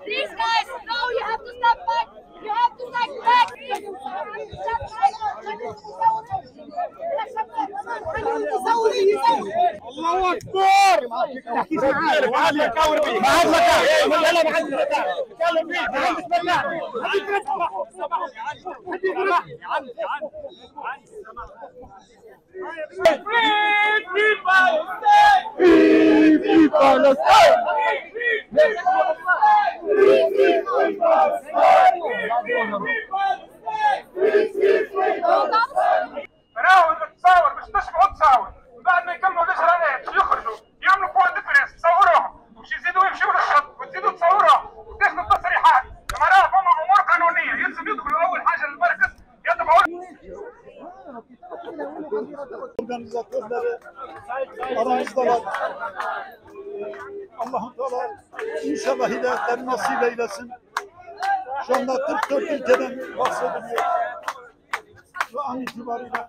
These guys, no, you have to step back. You have to step back. الله أكبر. Free Palestine! راهو تصور باش تشبعوا تصور، بعد ما يكملوا الاجراءات يخرجوا يعملوا point de presse تصوروهم وباش يزيدوا يمشيوا للشط وتزيدوا تصوروهم وتاخذوا التصريحات، معناها فما امور قانونيه يلزم يدخلوا اول حاجه للمركز يطبعوا. Organizatörleri aramızdalar. Allah-u Teala inşallah hidayetleri nasip eylesin. Şu anda 44 ülkeden bahsediliyor. Ve an itibariyle